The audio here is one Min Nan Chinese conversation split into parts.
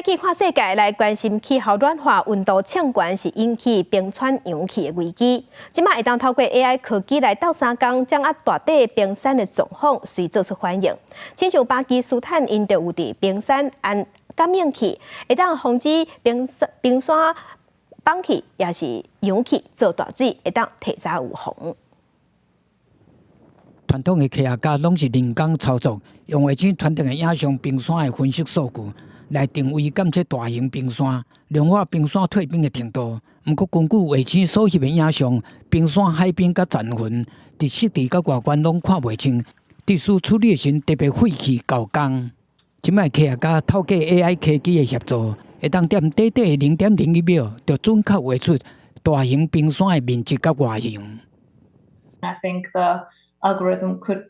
去看世界來關心氣候暖化、溫度升懸是引起冰川融去的危機。這馬會當透過 AI 科技來鬥相共，掌握大地冰山的狀況，隨做出反應。親像巴基斯坦，𪜶就有佇冰山安感應器，會當防止冰山崩去，抑是融去做大水，會當提早預防。傳統的科學家攏是人工操作，用衛星傳遞的影像、冰山的分析數據來定位監測大型冰山、量化冰山退冰的程度。毋過根據衛星所翕的影像，冰山海冰佮殘痕，佇實地佮外觀攏看袂清，必須處理的時特別費氣厚工。這擺科學家透過 AI 科技的協助，會當踮短短的0.01秒，就準確畫出大型冰山的面積佮外形。 I think the algorithm could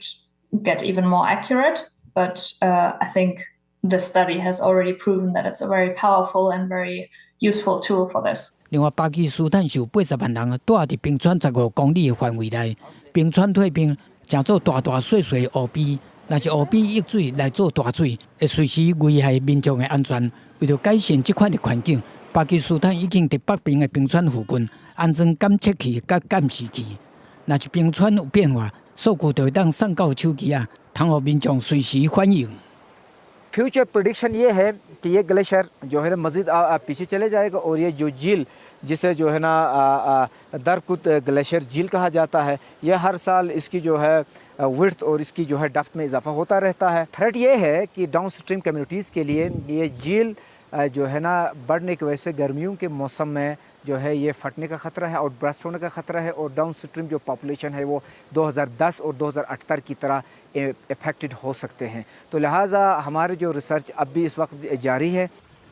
get even more accurate, but I think the study has already proven that it's a very powerful and very useful tool for this. 另外，巴基斯坦有80萬人蹛佇冰川15公里的範圍內，冰川退冰，成做大大細細的湖邊，若是湖邊溢水來做大水，會隨時危害民眾的安全。為著改善這款的環境，巴基斯坦已經佇北邊的冰川附近安裝監測器佮監視器。若是冰川有變化，數據就會當送到手機仔，通予民眾隨時反應。 Future prediction ये है कि ये ग्लेशियर जो है ना मज़ीद पीछे चले जाएगा और ये जो झील, जिसे जो है ना दरकुत ग्लेशियर झील कहा जाता है, यह हर साल इसकी जो है विड्थ और इसकी जो है डेप्थ में इजाफा होता रहता है। थ्रेट ये है कि down stream communities के लिए ये झील जो है ना बढ़ने की वजह से गर्मियों के मौसम में जो है ये फटने का ख़तरा है और बर्स्ट होने का ख़तरा है और डाउन स्ट्रीम जो पॉपुलेशन है, वो 2010 और 2018 की तरह इफेक्टेड हो सकते हैं। तो लिहाजा हमारे जो रिसर्च अब भी इस वक्त जारी है।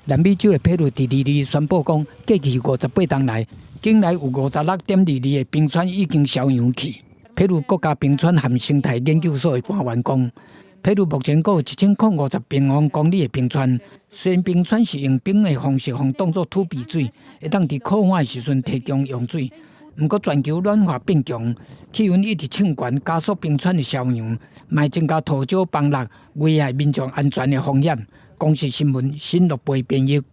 南美洲的秘魯佇22宣布講，過去58冬來，境內有56.22个冰川已經消融去。秘魯國家冰川和生態研究所的官員講，秘魯目前閣有1050平方公里的冰川。雖然冰川是用冰的方式，予當做儲備水，會當佇渴旱的時陣提供用水。毋過全球暖化變強，氣溫一直升懸，加速冰川的消融，嘛會增加土石崩落，危害民眾安全的風險。公視新聞新樂貝編譯。